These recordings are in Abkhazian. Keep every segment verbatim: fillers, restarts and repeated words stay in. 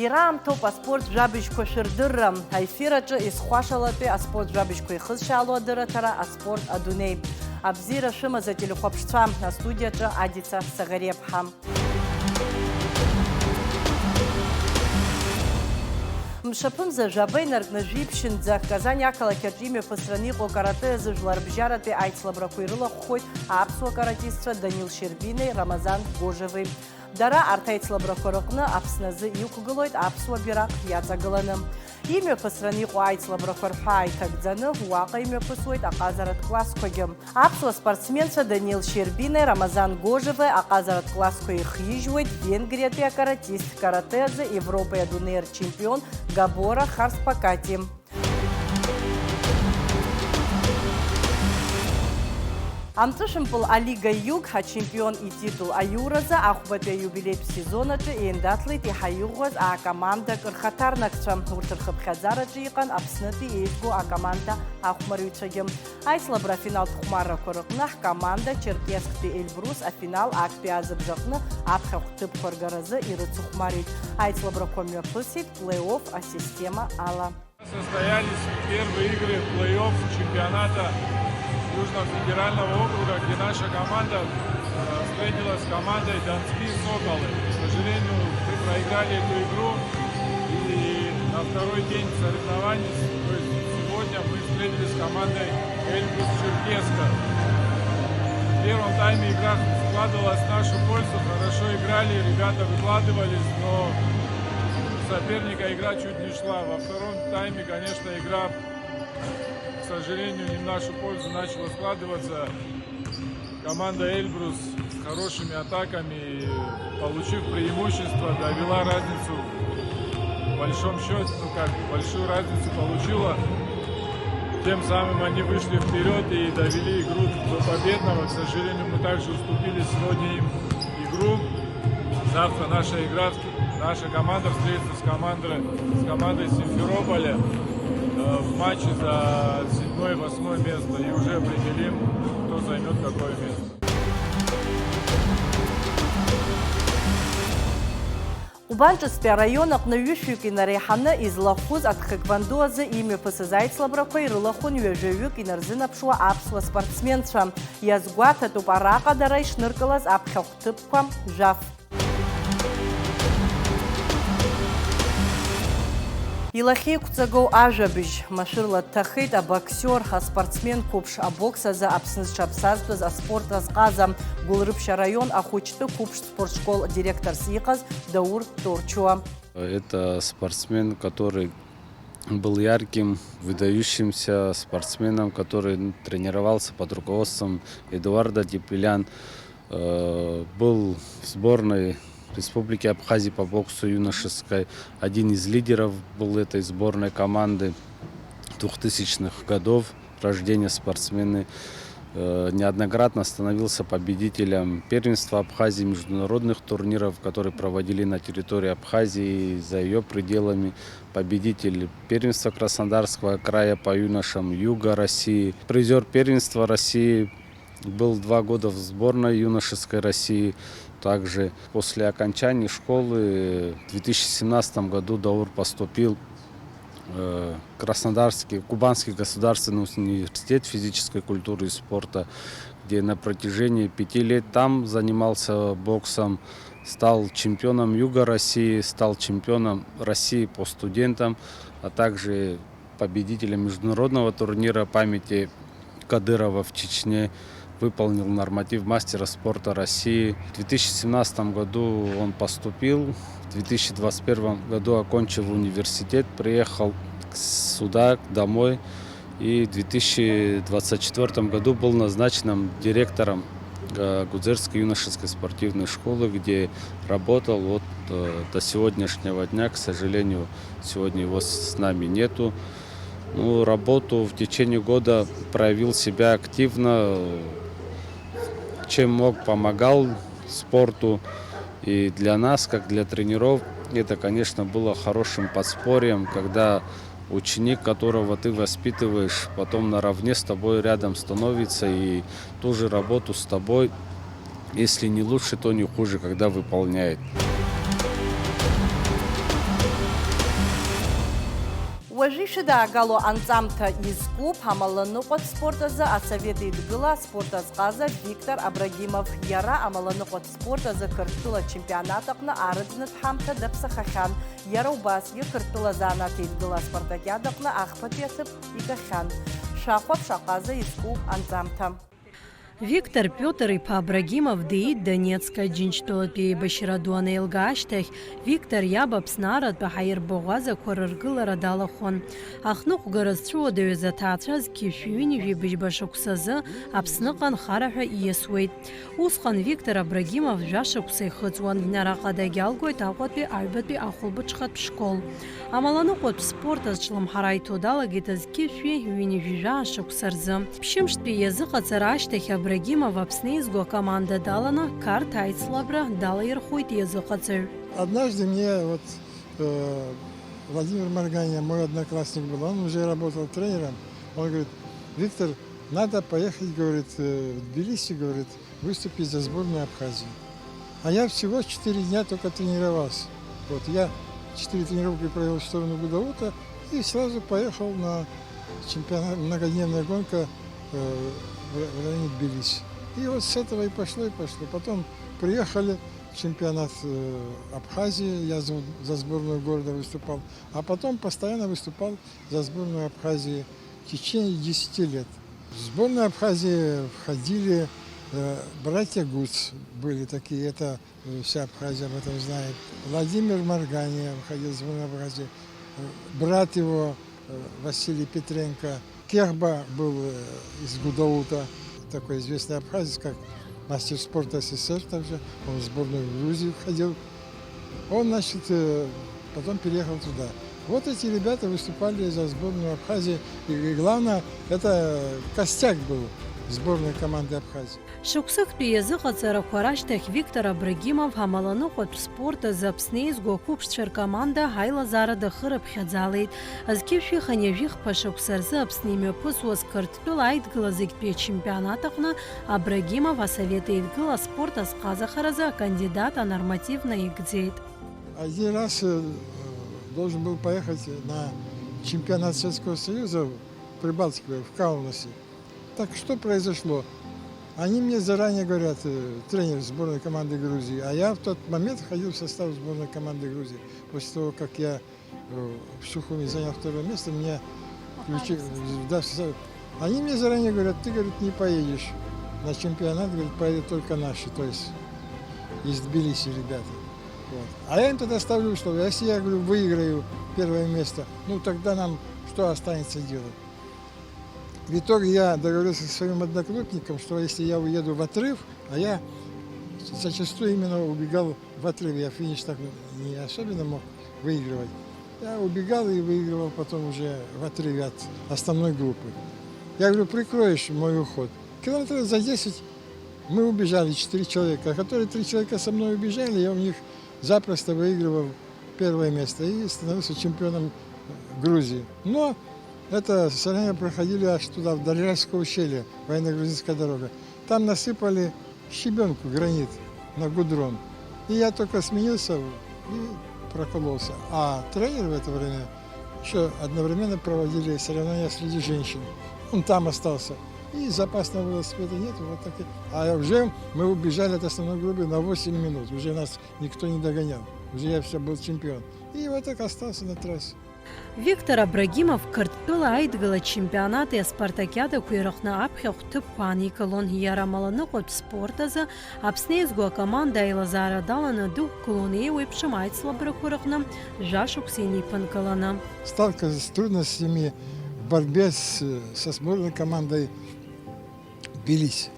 Иара аамҭоуп аспорт жәабжьқәа шәырдырра. Аефир аҿы исхәашалатәи аспорт жәабжьқәа ихызшьаало адырраҭара «Аспорт адунеи». Абзиара шәымаз, ателехәаԥшцәа, астудиаҿы Адица Саӷариаԥҳа. Мшаԥымза жәаба инаркны жәиԥшьынӡа Казани ақалақь аҿы имҩаԥысраны иҟоу каратэ азы жәларбжьаратәи аицлабрақәа ирылахәхоит аԥсуа каратистцәа Данил Щербинеи Рамазан Гожеви. Дара арҭ аицлабрақәа рыҟны Аԥсны азы иқәгылоит аԥсуа бираҟ иаҵагыланы. Имҩаԥысран иҟоу аицлабрақәа рҳәаа иҭагӡаны уаҟа имҩаԥысуеит аҟазаратә классқәагьы. Аԥсуа спортсменцәа Данил Щербинеи Рамазан Гожеви аҟазаратә классқәа ихижьуеит Венгриатәи акаратист, каратэ азы Европеи адунеи рчемпион Габора Харспакати. Амҵәышәымпыл алига Иуг ачемпион ититул аиуразы ахәбатәи аиубилеитә сезон аҿы еиндаҭлеит иаҳа иӷәӷәаз акомандак рхаҭарнакцәа. Урҭ рхыԥхьаӡараҿы иҟан Аԥснытәи еизго акоманда ахәмарыҩцәагьы. Аицлабра афиналтә хәмаррақәа рыҟны ҳкоманда Черкессктәи Эльбрус афинал актәи азыбжаҟны аԥхьахә ҭыԥқәа ргаразы ирыцыхәмарит. Аицлабрақәа мҩаԥысит плей-офф асистема ала. Состоялись первые игры плей-офф чемпионата Южного федерального округа, где наша команда, э, встретилась с командой Донские Соколы. К сожалению, мы проиграли эту игру. И на второй день соревнований, то есть сегодня, мы встретились с командой Эльбрус Черкесска. В первом тайме игра складывалась в нашу пользу, хорошо играли, ребята выкладывались, но соперника игра чуть не шла. Во втором тайме, конечно, игра, к сожалению, не в нашу пользу начала складываться. Команда Эльбрус с хорошими атаками, получив преимущество, довела разницу в большом счёте, ну как, большую разницу получила. Тем самым они вышли вперёд и довели игру до победного. К сожалению, мы также уступили сегодня им игру. Завтра наша игра, наша команда встретится с командой, с командой Симферополя, э, в матче за седьмое и восьмое место и уже определим, кто займёт какое место. Ҟәбан ҿыцтәи араион аҟны ҩышәҩык инареиҳаны излахәыз атхэквондо азы имҩаԥысыз аицлабрақәа ирылахәын ҩажәаҩык инарзынаԥшуа аԥсуа спортсменцәа. Иазгәаҭатәуп араҟа дара ишныркылаз аԥхьахә ҭыԥқәа жәаф. Илахьеиқәҵагоу ажәабжь машәырла дҭахеит абоксиор, аспортсмен қәыԥш, абокс азы Аԥсны зҽаԥсазтәыз аспорт азҟаза, Гәылрыԥшь араион ахәыҷтәы қәыԥш спортшкол директорс иҟаз Даур Торчуа. Это спортсмен, который был ярким, выдающимся спортсменом, который тренировался под руководством Эдуарда Тепелян. Э, был в сборной Республики Абхазия по боксу юношеской, один из лидеров был этой сборной команды двухтысячных годов рождения спортсмены. Э, неоднократно становился победителем первенства Абхазии, международных турниров, которые проводили на территории Абхазии и за её пределами, победитель первенства Краснодарского края по юношам, Юга России, призёр первенства России, был два года в сборной юношеской России. Также после окончания школы в две тысячи семнадцатом году Даур поступил, э, в Краснодарский, Кубанский государственный университет физической культуры и спорта, где на протяжении пяти лет там занимался боксом, стал чемпионом Юга России, стал чемпионом России по студентам, а также победителем международного турнира памяти Кадырова в Чечне, выполнил норматив мастера спорта России. В две тысячи семнадцатом году он поступил, в две тысячи двадцать первом году окончил университет, приехал сюда, домой. И в две тысячи двадцать четвёртом году был назначенным директором, э, Гудзерской юношеской спортивной школы, где работал вот, э, до сегодняшнего дня. К сожалению, сегодня его с нами нету. Ну, работу в течение года проявил себя активно, э, чем мог, помогал спорту. И для нас, как для тренеров, это, конечно, было хорошим подспорьем, когда ученик, которого ты воспитываешь, потом наравне с тобой рядом становится и ту же работу с тобой, если не лучше, то не хуже, когда выполняет. Уажәы ишәыдаагало анҵамҭа изкуп амаланыҟәатә спорт азы Асовет Еидгыла аспорт азҟаза Виктор Абрагимов. Иара амаланыҟәатә спорт азы Қырҭтәыла ачемпионат аҟны арыӡынтә ҳамҭа даԥсахахьан. Иара убасгьы Қырҭтәыла азанааҭ еидгыла аспартакиада аҟны ахԥатәи аҭыԥ игахьан. Шәахәаԥш аҟаза изку анҵамҭа. Виктор Пиотр-иԥа Абрагимов диит Донецк Аџьынџьтәылатәи еибашьра ду анеилга ашьҭахь, Виктор иаб Аԥсны аратәи ҳаирбаӷәазақәа рыргылара далахәын. Ахныҟәгара зцәыуадаҩыз аҭаацәа зқьи шәи ҩынҩажәи быжьба шықәсазы Аԥсныҟа анхара ҳәа ииасуеит. Усҟан Виктор Абрагимов жәа шықәса ихыҵуан, араҟа дагьалгоит Аҟәатәи аҩбатәи ахәылбыҽхатә школ. Амаланыҟәатә спорт азҿлымҳара иҭо далагеит зқьи шәи ҩынҩажәи жәаа шықәса рзы. Ԥшьымштәи иазыҟаҵара ашьҭахь Абрагимов Аԥсны еизго акоманда даланы, Қарҭ аицлабра далаирхәит иазыҟаҵаҩ. Однажды мне вот, э, Владимир Марганя, мой одноклассник был, он уже работал тренером, он говорит: «Виктор, надо поехать, говорит, э, в Тбилиси, говорит, выступить за сборную Абхазии». А я всего четыре дня только тренировался. Вот я четыре тренировки провел в сторону Гудаута и сразу поехал на чемпионат, многодневная гонка, э, в, в районе Тбилиси. И вот с этого и пошло, и пошло. Потом приехали, чемпионат, э, Абхазии, я за, за сборную города выступал, а потом постоянно выступал за сборную Абхазии в течение десяти лет. В сборную Абхазии входили, э, братья Гуц, были такие, это, э, вся Абхазия об этом знает. Владимир Маргания входил в сборную Абхазии, э, брат его, э, Василий Петренко. Кехба был, э, из Гудаута, такой известный абхазец, как мастер спорта С С С Р также, он в сборную Грузии входил. Он, значит, э, потом переехал туда. Вот эти ребята выступали за сборную Абхазии. И, и главное, это костяк был сборной команды Абхазии. Шықәсыктәи иазыҟаҵарақәа рашьҭахь Виктор Абрагимов амаланыҟәатә спорт азы Аԥсны еизго ақәыԥшцәа ркоманда аилазаара дахырыԥхьаӡалеит. Зқьи шәи хынҩажәи хԥа шықәса рзы Аԥсны имҩаԥысуаз Қырҭтәыла аидгыла зегьтәи ачемпионат аҟны Абрагимов Асовет Еидгыла аспорт азҟазахаразы акандидат анорматив наигӡеит. Один раз, э, должен был поехать на чемпионат Советского Союза в Прибалтике, в Каунасе. Так что произошло? Они мне заранее говорят, э, тренер сборной команды Грузии, а я в тот момент входил в состав сборной команды Грузии. После того, как я, э, в Сухуми занял второе место, меня включи-, да, в состав. Они мне заранее говорят: «Ты, говорит, не поедешь на чемпионат, говорит, поедут только наши», то есть из Тбилиси ребята. Вот. А я им тогда ставлю условия: «Если я, говорю, выиграю первое место, ну тогда нам что останется делать?» В итоге я договорился со своим одноклубником, что если я уеду в отрыв, а я зачастую именно убегал в отрыв, я финиш так не особенно мог выигрывать. Я убегал и выигрывал потом уже в отрыве от основной группы. Я говорю: «Прикроешь мой уход?» Километров за десять мы убежали, четыре человека, а которые три человека со мной убежали, я у них запросто выигрывал первое место и становился чемпионом Грузии. Но это соревнования проходили аж туда, в Дарьяльское ущелье, военно-грузинская дорога. Там насыпали щебенку, гранит, на гудрон. И я только сменился и прокололся. А тренер в это время еще одновременно проводили соревнования среди женщин. Он там остался. И запасного велосипеда нет, вот так и. А уже мы убежали от основной группы на восемь минут. Уже нас никто не догонял. Уже я все был чемпион. И вот так остался на трассе. Виктор Абрагимов Қырҭтәыла аидгыла ачемпионати аспартакиадақәеи рыҟны аԥхьахә ҭыԥқәа ааникылон. Иара амаланыҟәатә спорт азы Аԥсны еизго акоманда аилазаара даланы дықәгылон еиуеиԥшым аицлабрақәа рыҟны жәа шықәса инеиԥынкыланы. Сталкивался с трудностями в борьбе с, со сборной командой Тбилиси.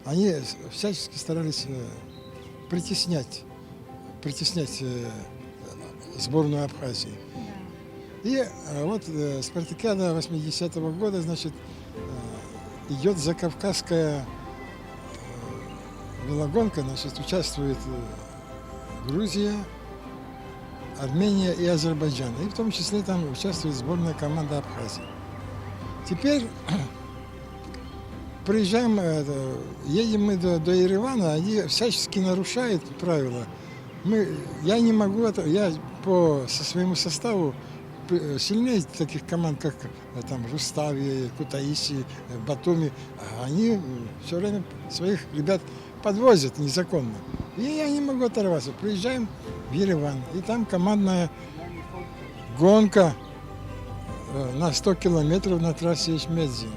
Они всячески старались, э, притеснять, притеснять, э, сборную Абхазии. И, э, вот, э, спартакиада восьмидесятого года, значит, э, идёт закавказская, э, велогонка, значит, участвует, э, Грузия, Армения и Азербайджан. И в том числе там участвует сборная команда Абхазии. Теперь приезжаем, э, это, едем мы до, до Еревана, они всячески нарушают правила. Мы, я не могу это, я по, со своему составу П- э, Сильнее таких команд, как э, там Рустави, Кутаиси, э, Батуми. А они все время своих ребят подвозят незаконно. И я не могу оторваться. Приезжаем в Ереван, и там командная гонка э, на сто километров на трассе Эчмедзи.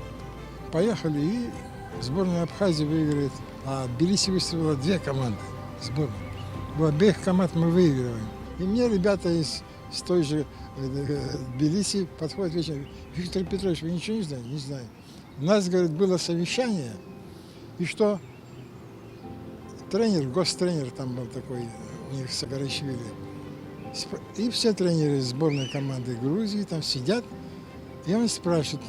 Поехали, и сборная Абхазии выигрывает. А Тбилиси выставила две команды сборной. У обеих команд мы выигрываем. И мне ребята из, с той же э, Тбилиси подходят вечером: «Виктор Петрович, вы ничего не знаете?» «Не знаю». У нас, говорит, было совещание, и что тренер, гостренер там был такой у них, Сагаришвили. Спр- И все тренеры сборной команды Грузии там сидят, и он спрашивает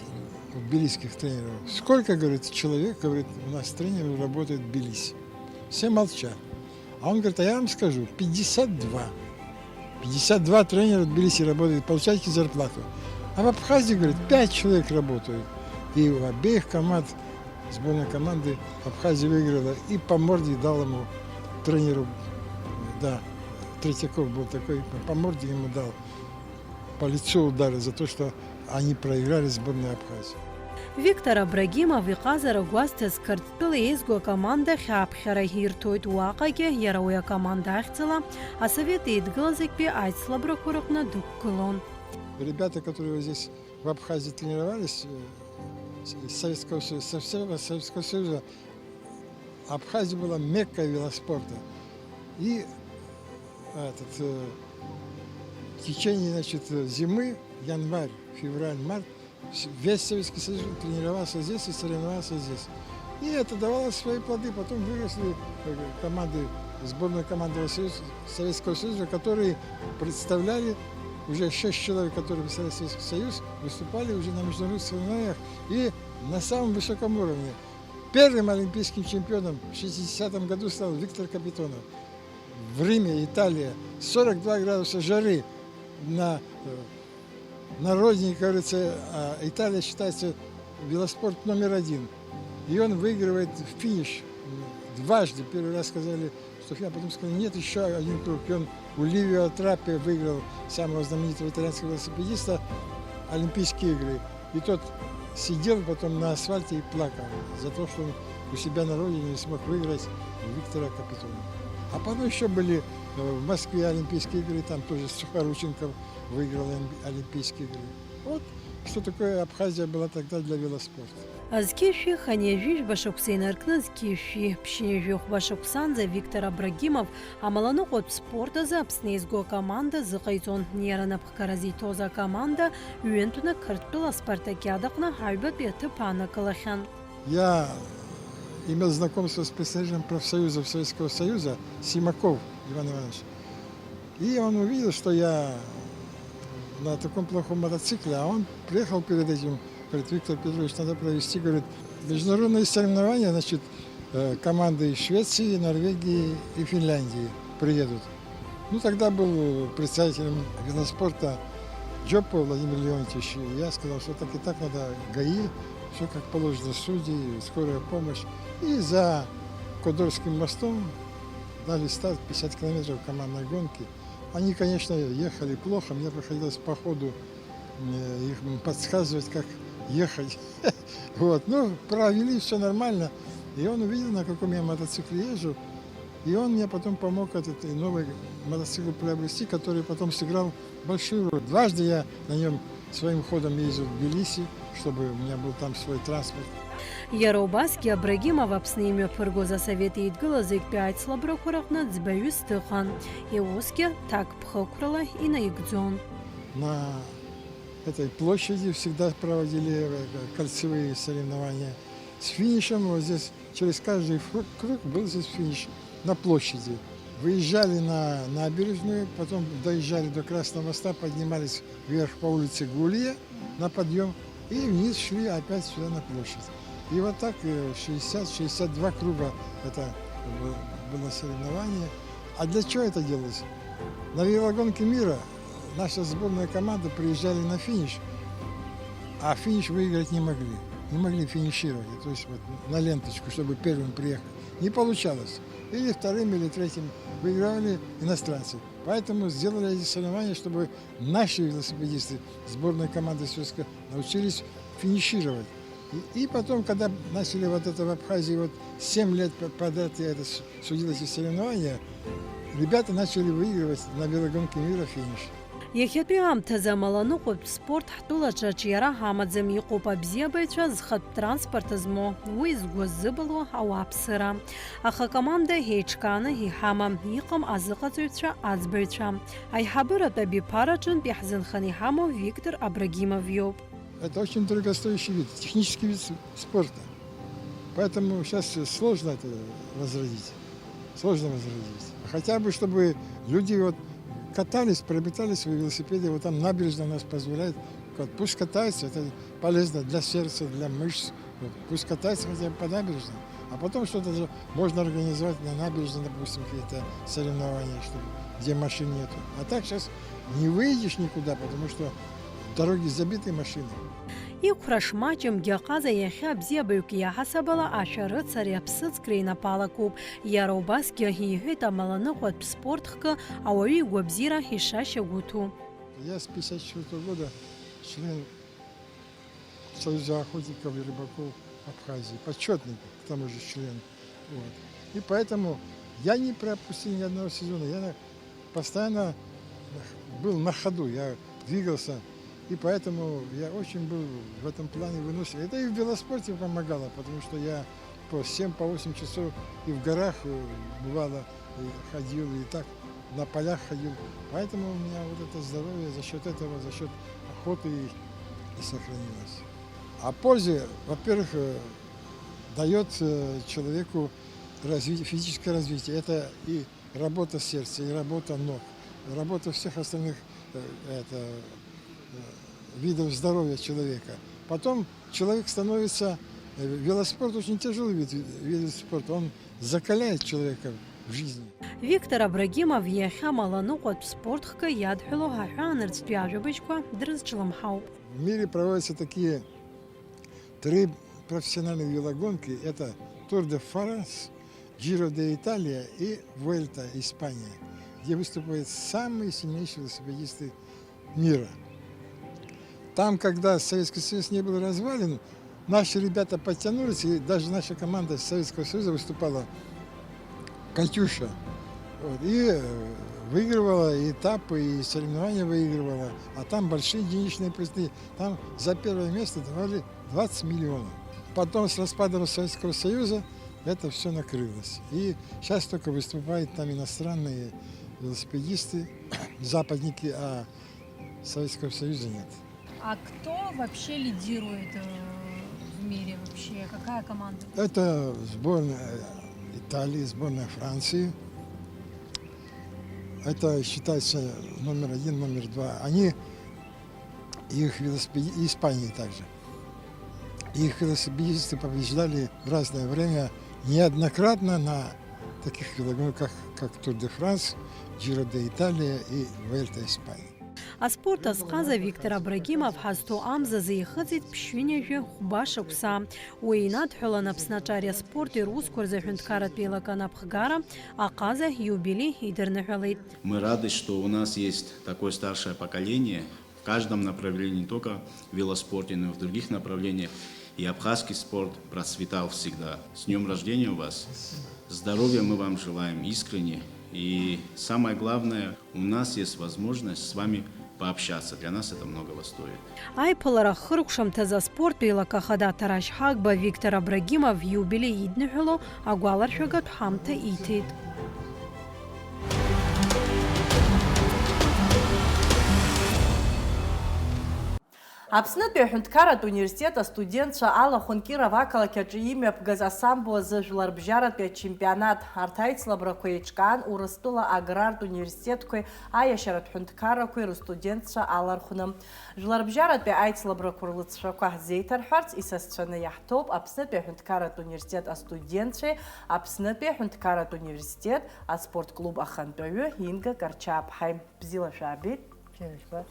у тбилисских тренеров: «Сколько, говорит, человек, говорит, у нас тренеров работает в Тбилиси?» Все молчат. А он говорит: «А я вам скажу, пятьдесят два. Пятьдесят два тренера в Тбилиси работают, получаете зарплату. А в Абхазии, говорит, пять человек работают». И у обеих команд, сборной команды Абхазии выиграла, и по морде дал ему тренеру, да, Третьяков был такой, по морде ему дал, по лицу удары за то, что они проиграли сборной Абхазии. Виктор Абрагимов иҟазара гәазҭаз Қырҭтәыла еизго акоманда ахь аԥхьара ирҭоит. Уаҟагьы иара уи акоманда ахьӡала Асовет Еидгыла зегьтәи аицлабрақәа рыҟны дықәгылон. Ребята, которые вот здесь в Абхазии тренировались, э, с- из Советского Союза, со всего Советского Союза, Абхазия была меккой велоспорта. И этот, э, в течение, значит, зимы, январь, февраль, март, вс- весь Советский Союз тренировался здесь и соревновался здесь. И это давало свои плоды. Потом выросли э, команды, сборные команды России, Советского Союза, которые представляли, уже шесть человек, которые представляли Советский Союз, выступали уже на международных соревнованиях и на самом высоком уровне. Первым олимпийским чемпионом в шестидесятом году стал Виктор Капитонов. В Риме, Италия, сорок два градуса жары на, э, на родине, как говорится, а Италия считается велоспорт номер один. И он выигрывает финиш дважды. Первый раз сказали, что финиш, а потом сказали: «Нет, еще один круг». И он у Ливио Траппе выиграл, самого знаменитого итальянского велосипедиста, Олимпийские игры. И тот сидел потом на асфальте и плакал за то, что он у себя на родине не смог выиграть у Виктора Капитона. А потом еще были э, в Москве Олимпийские игры, там тоже Сухорученков выиграл Олимпийские игры. Вот что такое Абхазия была тогда для велоспорта. Зқьи шәи хынҩажәи жәба шықәса инаркны зқьи шәи ԥшьынҩажәи хәба шықәсанӡа Виктор Абрагимов амаланыҟәатә спорт азы Аԥсны еизго акоманда азыҟаиҵон. Иара напхгара зиҭоз акоманда ҩынтәны Қырҭтәыла аспартакиадаҟны аҩбатәи аҭыԥ аанакылахьан. Я имел знакомство с представителем профсоюзов Советского Союза Симаков Иван Иванович. И он увидел, что я на таком плохом мотоцикле, а он приехал перед этим, говорит: «Виктор Петрович, надо провести, говорит, международные соревнования, значит, э, команды из Швеции, Норвегии и Финляндии приедут». Ну, тогда был представителем велоспорта Джоппо Владимир Леонтьевич. И я сказал, что так и так надо, ГАИ, все как положено, судьи, скорая помощь. И за Кодорским мостом дали старт, пятьдесят километров командной гонки. Они, конечно, ехали плохо, мне приходилось по ходу э, их подсказывать, как ехать. Вот, ну, провели, все нормально. И он увидел, на каком я мотоцикле езжу. И он мне потом помог этот новый мотоцикл приобрести, который потом сыграл большую роль. Дважды я на нем своим ходом ездил в Тбилиси, чтобы у меня был там свой транспорт. Иара убасгьы Абрагимов Аԥсны имҩаԥыргоз Асовет Еидгыла зегьтәи аицлабрақәа рыҟны ӡбаҩыс дыҟан. Иусгьы ҭакԥхықәрала инаигӡон. На этой площади всегда проводили э, кольцевые соревнования. С финишем вот здесь, через каждый фру- круг был здесь финиш на площади. Выезжали на набережную, потом доезжали до Красного моста, поднимались вверх по улице Гулия на подъем и вниз шли опять сюда на площадь. И вот так э, шестьдесят-шестьдесят два круга это было соревнование. А для чего это делалось? На велогонке мира наша сборная команда приезжали на финиш, а финиш выиграть не могли. Не могли финишировать, то есть вот на ленточку, чтобы первым приехать. Не получалось. Или вторым, или третьим выигрывали иностранцы. Поэтому сделали эти соревнования, чтобы наши велосипедисты сборной команды Советского научились финишировать. И, и потом, когда начали вот это в Абхазии, вот семь лет по- подряд я это с- судил эти соревнования, ребята начали выигрывать на велогонке мира финиш. Иахьатәи аамҭазы амаланыҟәатә спорт ҳтәылаҿы аҿиара ҳамаӡам, иҟоуп абзиабаҩцәа зхатә транспорт змоу, уи згәы ззыбылуа ауааԥсыра. Аха акоманда еиҿкааны иҳамам, иҟам азыҟаҵаҩцәа, аӡбаҩцәа. Аиҳабыратә абиԥараҿынтә иаҳзынханы иҳамоу Виктор Абрагимов иоуп. Это очень дорогостоящий вид, технический вид с- спорта. Поэтому сейчас сложно это возродить. Сложно возродить. Хотя бы, чтобы люди вот катались, приобретали свои велосипеды. Вот там набережная у нас позволяет. Вот пусть катаются, это полезно для сердца, для мышц. Вот пусть катаются хотя бы по набережной. А потом что-то же можно организовать на набережной, допустим, какие-то соревнования, чтобы, где машин нету. А так сейчас не выйдешь никуда, потому что дороги забиты машинами. Иқәра шмаҷымгьы аҟаза иахьа абзиабаҩк иаҳасабала ашәарыцареи аԥсыӡкреи инапалакуп. Иара убасгьы иҳәеит амаланыҟәатә спорт хкы ауаҩы игәабзиара ишашьа гәыҭу. Я с пятьдесят четвёртого года член Союза охотников и рыбаков Абхазии, почетный, к тому же, член. Вот. И поэтому я не пропустил ни одного сезона. Я на- постоянно был на ходу, я двигался. И поэтому я очень был в этом плане выносливый. Это и в велоспорте помогало, потому что я по семь, по восемь часов и в горах э, бывало, и ходил, и так на полях ходил. Поэтому у меня вот это здоровье за счет этого, за счет охоты и, и сохранилось. А пользы, во-первых, э, дает э, человеку развитие, физическое развитие. Это и работа сердца, и работа ног, работа всех остальных э, это, э, видов здоровья человека. Потом человек становится, э, велоспорт очень тяжелый вид, вид спорта, он закаляет человека в жизни. Виктор Абрагимов иахьа амаланыҟәатә спорт хкы иадҳәало ҳаҳәаанырцәтәи ажәабжьқәа дрызҿлымҳауп. В мире проводятся такие три профессиональные велогонки. Это Тур де Франс, Джиро де Италия и Вуэльта Испания, где выступают самые сильнейшие велосипедисты мира. Там, когда Советский Союз не был развален, наши ребята подтянулись, и даже наша команда Советского Союза выступала, «Катюша». Вот, и э, выигрывала и этапы, и соревнования выигрывала. А там большие денежные призы. Там за первое место давали двадцать миллионов. Потом с распадом Советского Союза это все накрылось. И сейчас только выступают там иностранные велосипедисты, западники, а Советского Союза нет. А кто вообще лидирует э, в мире вообще? Какая команда? Это сборная Италии, сборная Франции. Это считается номер один, номер два. Они, их велосипеди- и Испании также. Их велосипедисты побеждали в разное время неоднократно на таких велогонках, как Тур де Франс, Джиро де Италия и Вуэльта Испании. Аспорт азҟаза Виктор Абрагимов ҳазҭоу амзазы ихыҵит ԥшьҩынҩажәи хәба шықәса. Уи инадҳәалан Аԥсны аҿари аспорти русқәа рзы аҳәынҭқарратә еилакы анапхгара аҟаза иубилеи идырныҳәалеит. Мы рады, что у нас есть такое старшее поколение в каждом направлении, не только в велоспорте, но и в других направлениях. И абхазский спорт процветал всегда. С днём рождения у вас! Здоровья мы вам желаем искренне. И самое главное, у нас есть возможность с вами пообщаться. Для нас это многого стоит. Аиԥылара ахыркәшамҭазы аспорттә еилакы ахада Ҭарашь Ҳагба Виктор Абрагимов иубилеи идныҳәало агәаларшәагатә ҳамҭа иҭеит. Аԥснытәи аҳәынҭқарратә университет астудентцәа алахәын Киров ақалақь аҿы имҩаԥгаз асамбо азы жәларбжьаратәи ачемпионат. Арҭ аицлабрақәа еиҿкаан Урыстәыла аграртә университетқәеи аиашьаратә ҳәынҭқаррақәеи рыстудентцәа алархәны. Жәларбжьаратәи аицлабрақәа рлыҵшәақәа ҳзеиҭарҳәарц исасцәаны иаҳҭоуп Аԥснытәи аҳәынҭқарратә университет астудентцәеи Аԥснытәи аҳәынҭқарратә университет аспорт клуб ахантәаҩы Инга Карчаԥҳаи. Бзиала шәаабеит. Бзиала ишәбаз.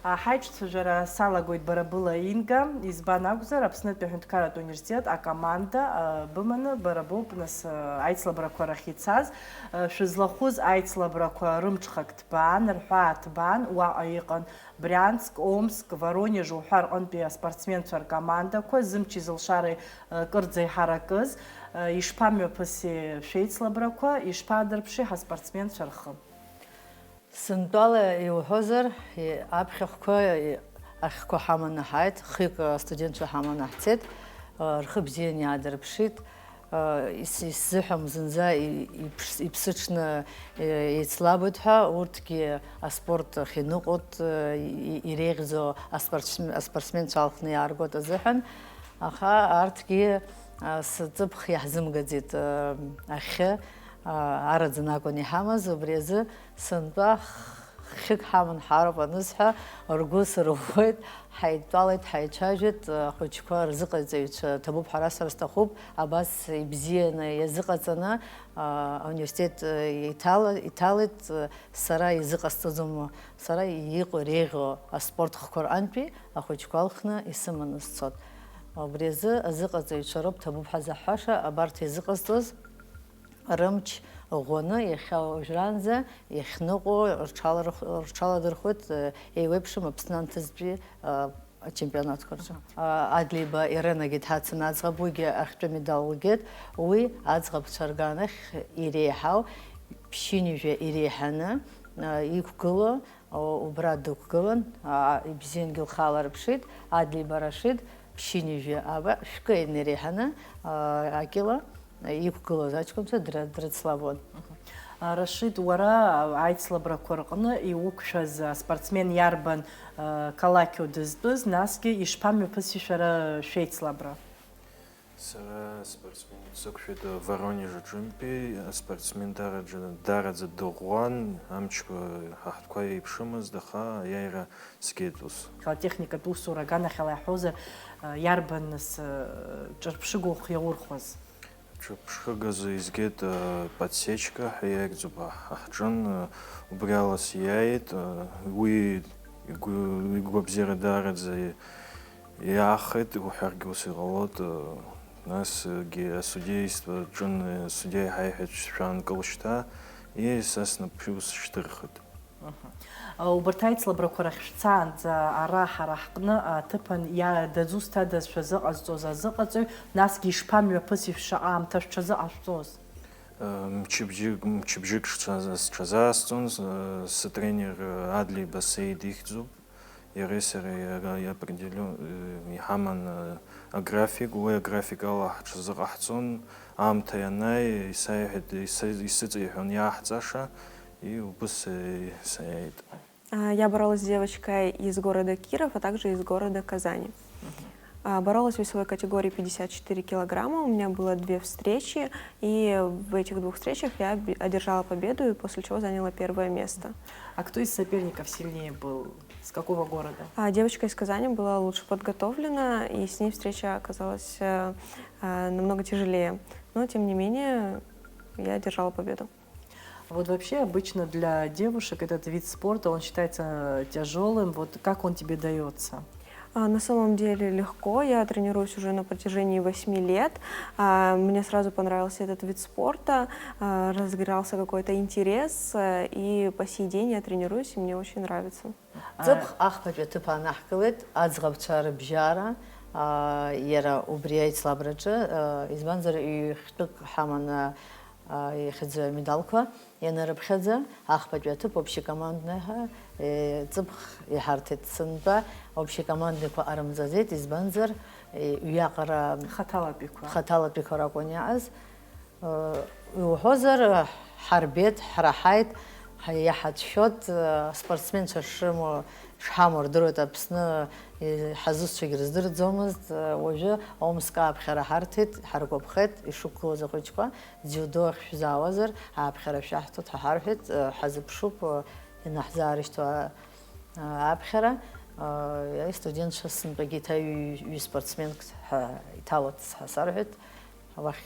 Ҳаиҿцәажәара салагоит бара была, Инга, избан акәзар, Аԥснытәи аҳәынҭқарратә университет акоманда, а, быманы бара боуп, нас, а, аицлабрақәа рахь ицаз. А, шәызлахәыз аицлабрақәа рымҽхак ҭбаан, рҳәаа ҭбаан, уаҟа иҟан Брианск, Омск, Воронеж уҳәа рҟынтәи аспортсменцәа ркомандақәа, зымчи зылшареи, а, кырӡа иҳаракыз. А, ишԥамҩаԥыси шәеицлабрақәа, ишԥаадырԥши ҳаспортсменцәа рхы? Сынтәала иуҳәозар, и-, аԥхьахәқәа, и-, ахьқәа ҳаманы ҳааит, хҩык, а, студентцәа ҳаманы ҳцеит, а, рхы бзианы иаадырԥшит, а, ис-, исзыҳәам зынӡа и-, иԥш-, иԥсыҽны, е-, еицлабуеит ҳәа, урҭгьы аспорт ахь иныҟәоит, е, и-, иреиӷьӡоу аспортсм-, аспортсменцәа алхны иааргоит азыҳәан, аха арҭгьы, а, сҵыԥх иаҳзымгаӡеит, а, ахьы, а, араӡын акәын иҳамаз, убри азы Сынтәа ххьык ҳаман ҳароуп анысҳәа, ргәы сырӷәӷәеит, ҳаидтәалеит, ҳаицәажәеит, ахәыҷқәа рзыҟаҵаҩцәа ҭабуп ҳәа расҳәар сҭахуп, абас ибзианы иазыҟаҵаны, а, ауниверситет, а, иҭала-, иҭалеит, а, сара изыҟасҵаӡом, сара иҟоу иреиӷьу аспорт хқәа рҟынтәи ахәыҷқәа алхны исыманы сцот. Убри азы азыҟаҵаҩцәа роуп ҭабуп ҳәа заҳҳәаша, абарҭ изыҟазҵоз. Рымч ӷәӷәаны, иахьа уажәраанӡа иахьныҟәо рҽаларх-, рҽаладырхәит, э, еиуеиԥшым Аԥсны анҭыҵтәи, э, ачемпионатқәа рҿы. Аха. А, Адлеиба Иренагьы дҳацын аӡӷаб, уигьы ахьтәы медал лгеит. Уи аӡӷабцәа рганахь иреиҳау ԥшьынҩажәа иреиҳаны, э, иқәгыло, О, убра дықәгылан, аа, ибзиангьы лхала рыԥшит, Адлеиба Рашид, ԥшьынҩажәа, аба, шәкы инареиҳаны, аа, акьыла иқәгылаз аҷкәынцәа дры-, дрыцлабуан. Мгм. А, Рашид, уара аицлабрақәа рҟны иуқәшәаз аспортсмен иарбан, а, қалақьу дызтәыз, насгьы ишԥамҩаԥыси шәара шәеицлабра? Сара спортсмен сықәшәеит Воронеж аҿынтәи, аспортсмен дараӡа, дараӡа дыӷәӷәан, амчқәа ҳа ҳтәқәа еиԥшымызт, аха аиааира згеит ус. Техникатә усура аганахьала иаҳҳәозар, иарбан нас, ҿырԥшыга ухы иаурхәаз? Ҿырԥшыгазы изгеит, подсечка ҳәа иаиаигӡоуп ҳа ҳҿын, убри ала сиааит, уи игәы, игәабзиара даараӡа Иаахеит уҳәаргьы ус иҟалоит, насгьы асудеиство аҿын, асудиа иҳаиҳәеит, шәаанкыл шьҭа, и, са снапы усышьҭырхит. Мгм. Убарҭ аицлабрақәа рахь шәцаанӡа ара ҳара ҳҟны аҭыԥан иа-, дызусҭадаз шәазыҟазҵоз азыҟаҵаҩ, насгьы ишԥамҩаԥыси шәшаҟа аамҭа шәҽазыҟашәҵоз? Мчыбжьык, мчыбжьык шҽаз-, сҽазаасҵон, с-, сытренер Адлеиба Саид ихьӡуп. Иареи сареи ага-, иопределион-, э, иҳаман, э, аграфик, уи аграфик ала ҳҽазыҟаҳҵон, аамҭа ианааи, исаиҳәеит, иса-, исыҵеиҳәон иааҳҵаша, и убыс, э, саиааит. А, я боролась с девочкой из города Киров, а также из города Казани. Мгм. А, боролась в весовой категории пятьдесят четыре килограмма, у меня было две встречи, и в этих двух встречах я обе-, одержала победу, и после чего заняла первое место. А кто из соперников сильнее был? С какого города? А, девочка из Казани была лучше подготовлена, и с ней встреча оказалась, э, э, намного тяжелее. Но, тем не менее, я одержала победу. Вот вообще обычно для девушек этот вид спорта, он считается тяжёлым. Вот как он тебе даётся? А, на самом деле легко. Я тренируюсь уже на протяжении восьми лет. А, мне сразу понравился этот вид спорта, а, разгорался какой-то интерес, э, и по сей день я тренируюсь, и мне очень нравится. А, Ҵыԥх ахԥатәи аҭыԥ аанаҳкылеит, аӡӷабцәа рыбжьара, аа, иара убри аицлабраҿы, аа, избанзар, ҩ-хәтәык ҳаман, аа, иахьӡу амедалқәа ианарыԥхьаӡа, ахԥатәи аҭыԥ общекомандный ҳәа, е, ҵыԥх иҳарҭеит. Сынтәа общекомандныйқәа ҟарымҵаӡеит, избанзар, е, ҩаҟара Хаҭалатәиқәа. Хаҭалатәиқәа ракәын иааз. Иуҳәозар, ҳарбеит, ҳраҳаит, ҳа-, иаҳацәшәоит, спортсменцәа шрымоу, шҳамоу рдыруеит, Аԥсны, и-, ҳазусҭцәагьы рыздырӡомызт, уажәы Омск ааԥхьара ҳарҭеит, ҳаргәаԥхеит, ишықәгылаз ахәыҷқәа, дзиудо ахь шәзаауазар, ааԥхьара шәаҳҭоит ҳәа ҳарҳәеит, ҳазыԥшуп, ианаҳзаарышьҭуа, аԥхьара, астудентцәа сынтәагьы еиҭа ҩ-, ҩ-спортсменк ҳа-, иҭалоит ҳәа сарҳәеит, уахь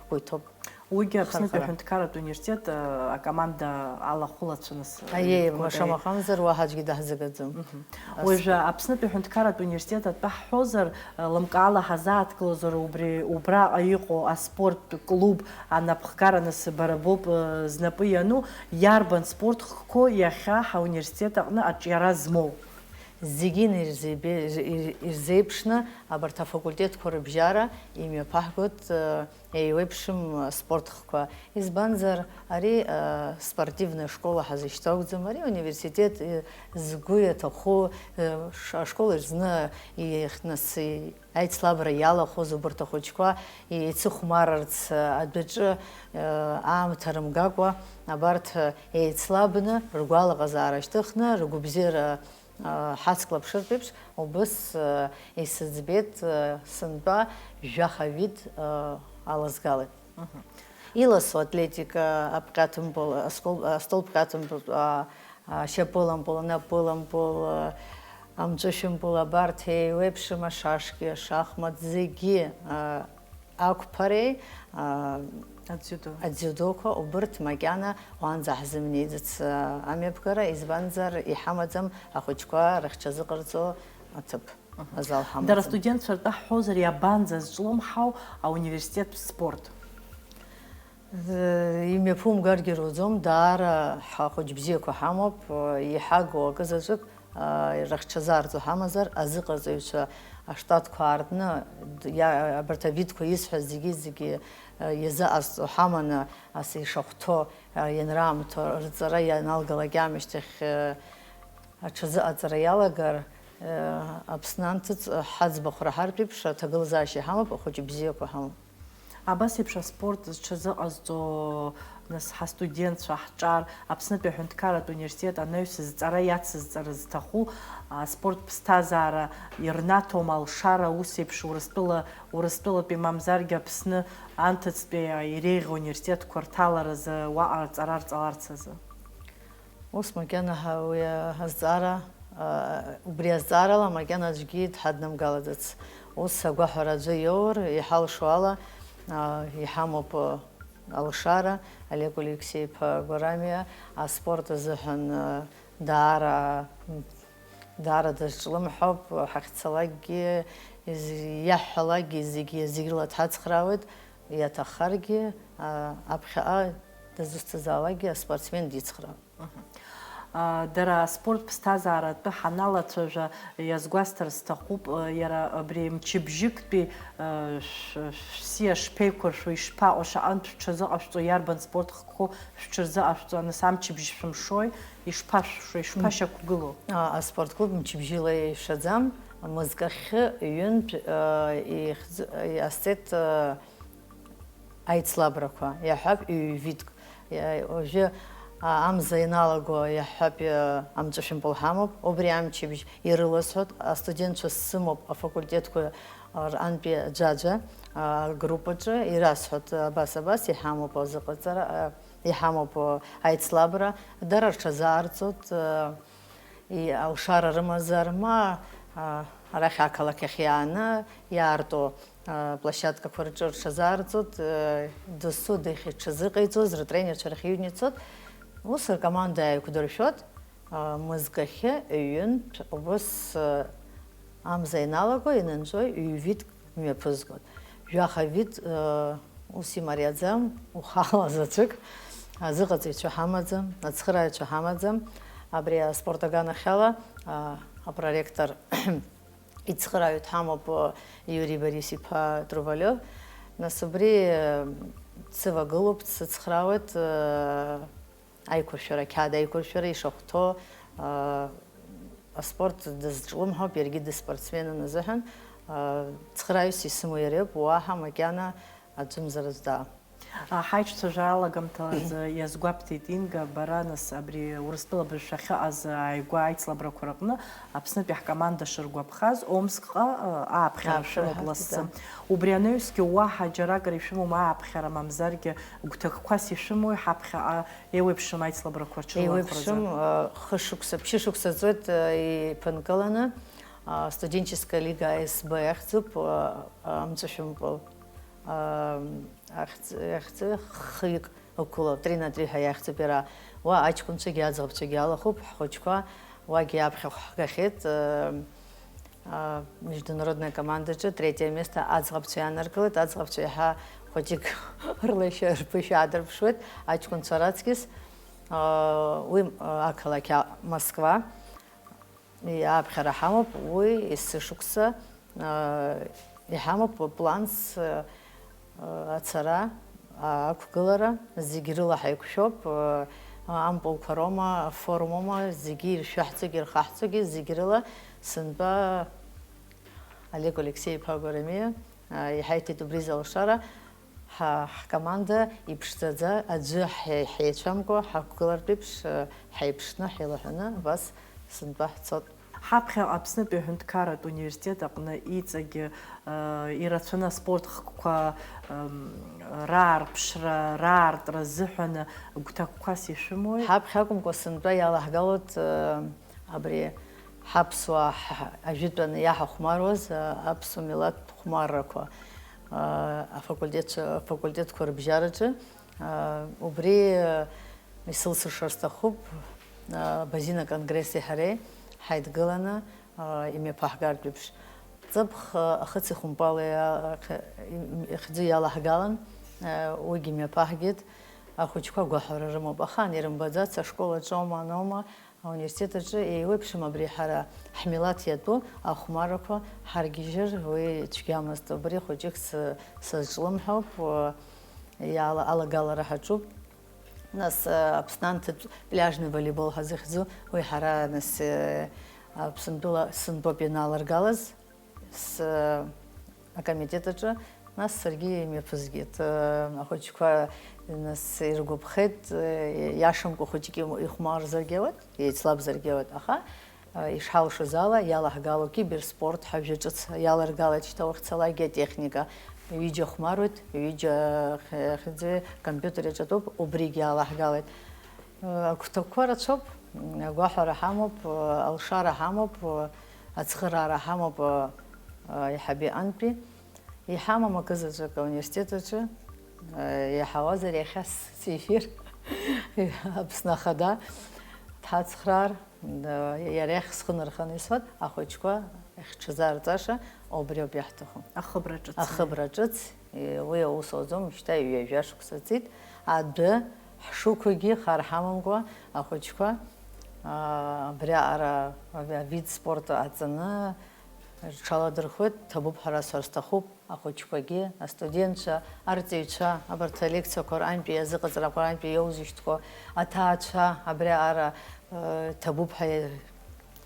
ҳгәы иҭоуп. Уигьы Аԥснытәи Хархара. Аҳәынҭқарратә университет, э, акоманда алахәылацәа нас, э, Аиеи, иқәлатәеи. Маша махамзар уаҳа аӡәгьы даҳзыгаӡом. Ас- Уажәы Аԥснытәи Аҳәынҭқарратә университет атәы ҳҳәозар, э, лымкаала ҳазааҭгылозар, убри, убраҟа иҟоу аспорттә клуб анапхгара нас бара боуп, э, знапы иану, иарбан спорт хкқәоу иахьа ҳауниверситет аҟны аҿиара змоу? Зегьы ирзеибе-, ир-, ирзеиԥшны абарҭ афакультетқәа рыбжьара имҩаԥаҳгоит, э, еиуеиԥшым, э, спорт хкқәа. Избанзар, ари, э, спортивная школа ҳазышьҭоу акәӡам, ари университет, э, згәы иаҭаху, э, ш-, ашкол рзы ихнасы аицлабра иалахәыз убарҭ ахәыҷқәа еицыхәмарырц, э, адәаҿы, э, аамҭа рымгакәа, абарҭ, э, еицлабны ргәалаҟазаара шьҭыхны, ргәыбзиара, э, ҳацклаԥшыртә еиԥш, убыс, э, исыӡбеит, э, сынтәа жәаха вид, э, алазгалеит. Иласу атлетика, аԥҟьатымпыл, аскол-, астолбҟьатымпыл, а, ашьапылампыл, анапылампыл, а, амҵәышәымпыл, абарҭ еиуеиԥшым ашашки, ашахмат зегьы, а, ақәԥареи, а, Адзиудо. Адзиудоқәа, убырҭ макьана уаанӡа ҳзымнеиӡац, а, амҩаԥгара, избанзар, иҳамаӡам ахәыҷқәа рыхьчазыҟарҵо аҭыԥ, азал ҳамаӡам. Дара астудентцәа ртәы ҳҳәозар, иабанӡа зҿлымҳау ауниверситеттә спорт? Имҩаԥумгаргьы руӡом, даара ҳхәыҷ бзиақәа ҳамоуп, иҳагу акы заҵәык, рыхьчазаарҵо ҳамазар, азыҟаҵаҩцәа аштатқәа аартны, иа-, абарҭ авидқәа исҳәаз зегьы-зегьы иазыҟазҵо ҳаманы, ас ишахәҭоу, ианраамҭоу рҵара ианалгалак аамышьҭахь, аҽазыҟаҵара иалагар, Аԥсны анҭыҵ ҳаӡбахә раҳартә еиԥш аҭагылазаашьа ҳамоуп, ахәыҷы бзиақәа ҳамоуп. Абас еиԥш аспорт зҽазыҟазҵо, нас, ҳастудентцәа, ҳҿар, Аԥснытәи аҳәынҭқарратә университет анаҩс зҵара иацызҵара зҭаху, аспорт ԥсҭазаара ирнаҭом алшара ус еиԥш Урыстәыла, Урыстәылатәи мамзаргьы Аԥсны анҭыҵтәи иреиӷьу ауниверситетқәа рҭаларазы уаҟа аҵара рҵаларц азы. Ус макьана ҳа-, уи азҵаара, а, убри азҵаарала макьана аӡәгьы дҳаднамгалаӡац. Ус агәаҳәара аӡәы иоур, иҳалшо ала, а, иҳамоуп, а, алшара, Олег Алексеи-иԥа Гәарамиа аспорт азыҳәан, а, даара, даара дазҿлымҳауп, ҳахьцалакгьы, из-, иаҳҳәалакгьы зегьы, зегьы рыла дҳацхраауеит, иаҭаххаргьы, а, аԥхьаҟа дызусҭазаалакгьы аспортсмен дицхраауеит. Дара аспорт ԥсҭазааратәы ҳаналацәажәа, иазгәасҭар сҭахуп, иара абри мчыбжьыктәи шәсиа шԥеиқәыршәо, ишԥаҟоу, шаҟантә шәҽазыҟашәҵо, иарбан спорт хкқәоу шәҽырзыҟашәҵо, аныс амчыбжь шәымшои, ишԥашәшәо, ишԥашьақәгылоу? Аспорт клуб мчыбжьыла ишәаӡам, мызкахьы ҩынтә ихьӡ-, иҟасҵеит, аицлабрақәа, иаҳҳәап, ҩ-витк. Уажәы, а, амза ианалаго, иаҳҳәап, а, амҵәышәымпыл ҳамоуп. Убри амчыбжь ирыласҳәоит, астудентцәа сымоуп афакультетқәа рҟынтәи ӡәаӡәа, а, агруппаҿы ирасҳәоит, абас, абас иҳамоуп азыҟаҵара, а, иҳамоуп, а, аицлабра, дара рҽазаарҵоит, а, И-, алшара рымазар, ма, а, арахь ақалақь ахь иааны иаарту, а, площадкақәа рҿы рҽазаарҵоит, а, дасу дахьыҽазыҟаиҵоз, рытренерцәа рахь иҩны ицоит. Ус ркоманда ааиқәдыршәоит, а, мызкахьы ҩынтә убыс, а, амза ианалаго, инанҵәо ҩ-витк мҩаԥызгоит. Жәаха вид, э, ус имариаӡам, ухала заҵәык, азыҟаҵаҩцәа ҳамаӡам, ацхырааҩцәа ҳамаӡам. Абри аспорт аганахьала, а, апроректор ицхырааҩ дҳамоуп, э, Иури Борис-иԥа Трувалиов. Нас убри, э, дсывагылоуп, дсыцхраауеит, э, аиқәыршәара, ақьаад аиқәыршәара ишахәҭоу, аа, аспорт дазҿлымҳауп, иаргьы дыспортсменын азыҳәан, аа, цхырааҩс исымоу иароуп, уаҳа макьана аӡәымзар аӡә даа. Ҳаиҿцәажәара алагамҭазы иазгәабҭеит Инга, бара, нас, абри Урыстәыла бызшәа ахьыҟаз ааигәа аицлабрақәа рыҟны Аԥснытәи ҳкоманда шыргәаԥхаз, Омскҟа, ааԥхьара шәымоуп лассы. Убри анаҩсгьы уаҳа џьаракыр ишәымоума ааԥхьара, мамзаргьы гәҭакқәас ишәымоуи ҳаԥхьаҟа еиуеиԥшым аицлабрақәа рҽырылархәразы? Еиуеиԥшым, хышықәса, ԥшьышықәса ҵуеит иԥынкыланы, студенческая лига А С Б ахьӡуп, амҵәышәымпыл. Ахьӡ-, ахьӡы хҩык ықәгылоуп, три на три ҳәа иахьӡуп иара. Уа аҷкәынцәагьы аӡӷабцәагьы алахәуп, ҳхәыҷқәа уагьы аԥхьахә ҳгахьеит. Э, а, международная командаҿы третье место аӡӷабцәа иаанаргылеит. Аӡӷабцәа иаҳа хәыҷык рлашьа, рԥышәа аадырԥшуеит, аҷкәынцәа раҵкьыс. А, уи, а, ақалақь а-, Москва. Иааԥхьара ҳамоуп, уи есышықәса, аа, иҳамоуп планс, аа, ацара, аа, ақәгылара, зегь рыла ҳаиқәшәоуп, аа, ампылқәа роума, афорумоума, зегьы иршәаҳҵогьы, ирхаҳҵогьы, зегь рыла сынтәа Олег Алексеи-иԥа Гәарамиа, аа, иҳаиҭеит убри залшара. Ҳа, ҳкоманда иԥшӡаӡа, аӡәы ҳе-, ҳеицәамкәа, ҳақәгылартә еиԥш, э, ҳаиԥшны, ҳеилаҳәаны, абас сынтәа ҳцот. Ҳаԥхьаҟа Аԥснытәи аҳәынҭқарратә университет аҟны иҵегьы, э, ирацәаны аспорт хкқәа, м, раарԥшра, раартра азыҳәан гәҭакқәас ишәымои? Ҳаԥхьа акәымкәа, сынтәа иалаҳгалоит, э, абри ҳаԥсуаа ҳ-, ажәытәаны иаҳахәмаруаз, э, аԥсуа милаҭтә хәмаррақәа, э, афакультетцәа-, афакультетқәа рыбжьараҿы. Э, убри, э, исылсыршар сҭахуп, э, Базина Конгресси ҳареи ҳаидгыланы, э, имҩаԥаҳгартә еиԥш. Ҵыԥх, э, ахыци хәымпали, э, х-, им-, ихьӡы иалаҳгалан, э, уигьы имҩаԥаҳгеит. Ахәыҷқәа гәаҳәара рымоуп, ахаан ирымбаӡац, ашкол аҿоума, аноума, ауниверситет аҿы еиуеиԥшым абри ҳара ҳмилаҭ иатәу ахәмаррақәа ҳаргьежьыр, уи цәгьамызт. Убри хәыҷык сы-, сазҿлымҳауп, уа, иала-, алагалара ҳаҿуп. Нас, а, Аԥсны анҭыҵ пляжный волейбол ҳазыхьӡу, уи ҳара, нас, э, Аԥсынтәыла сынтәоуп ианаларгалаз. С-, акомитет аҿы, нас саргьы имҩаԥызгеит. Ахәыҷқәа, нас, иргәаԥхеит, иашамкәа хәыҷык им-, ихәмарзаргьы ауеит, еицлабзаргьы ауеит, аха, ишҳалшоз ала, иалаҳгало киберспорт ҳәа жәа ҿыц иаларгалеит, шьҭа уахьцалакгьы атехника, ҩыџьа хәмаруеит, ҩыџьа х-, хьӡы компиутер иаҿатәуп, убригьы иалаҳгалеит. Агәҭакқәа рацәоуп, агәаҳәара ҳамоуп, алшара ҳамоуп, ацхыраара ҳамоуп, еиҳабы иҟынтәи. Иҳамам акы заҵәык ауниверситет аҿы, иаҳауазар иахьа сефир Аԥсны Ахада дҳацхраар, иара иахь схы нарханы исҳәоит, ахәыҷқәа иахьҽазаарҵаша убриоуп иаҳҭаху. Ахыбра ҿыц. Ахыбра ҿыц, уи аус ауӡом, шьҭа ҩажәа шықәса ҵит, адәы ҳшықәгьы хар ҳамамкәа ахәыҷқәа, аа, абриаҟара авид спорта аҵаны рҽаладырхәит, ҭабуп ҳәа расҳәар сҭахуп, ахәыҷқәагьы, астудентцәа, арҵаҩцәа, абарҭ алекциақәа рантәи, азыҟаҵарақәа рантәи иоузышьҭқәо, аҭаацәа, абриаҟара, э, ҭабуп ҳәа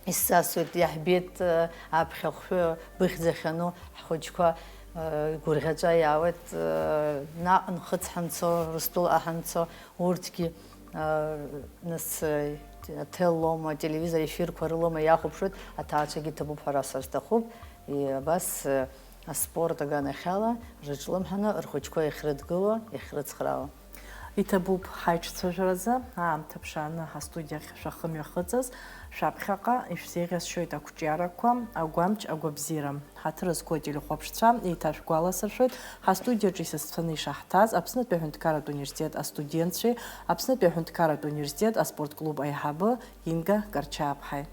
исзасуеит, иаҳбеит, э, аԥхьахәы быхьӡахьану ҳхәыҷқәа, э, игәырӷьаҵәа иаауеит, э, наҟ нхыҵ ҳанцо, Урыстәылаҟа ҳанцо, урҭгьы, э, нас, э, ателлома, ателевизор ефирқәа рылома иахәаԥшуеит, аҭаацәагьы ҭабуп ҳәа расҳәар сҭахуп, и-, абас, э, аспорт аганахьала рыҿлымҳаны рхәыҷқәа иахьрыдгыло, иахьрыцхраауа. Иҭабуп ҳаиҿцәажәаразы аамҭа ԥшааны ҳастудиахь шәахымҩахыҵыз, шәаԥхьаҟа ишәзеиӷьасшьоит ақәҿиарақәа, агәамч, агәабзиара. Ҳаҭыр зқәу ателехәаԥшцәа еиҭашәгәаласыршәоит, ҳастудиаҿы исасцәаны ишаҳҭаз Аԥснытәи аҳәынҭқарратә университет астудентцәеи Аԥснытәи аҳәынҭқарратә университет аспорт клуб аиҳабы Инга Карчааԥҳаи.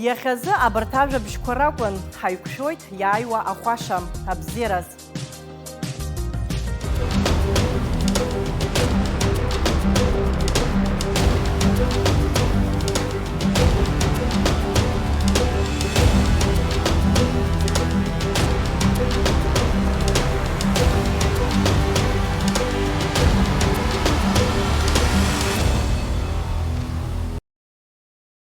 Иахьазы абарҭ ажәабжьқәа ракәын, ҳаиқәшәоит иааиуа ахәаша, абзиараз.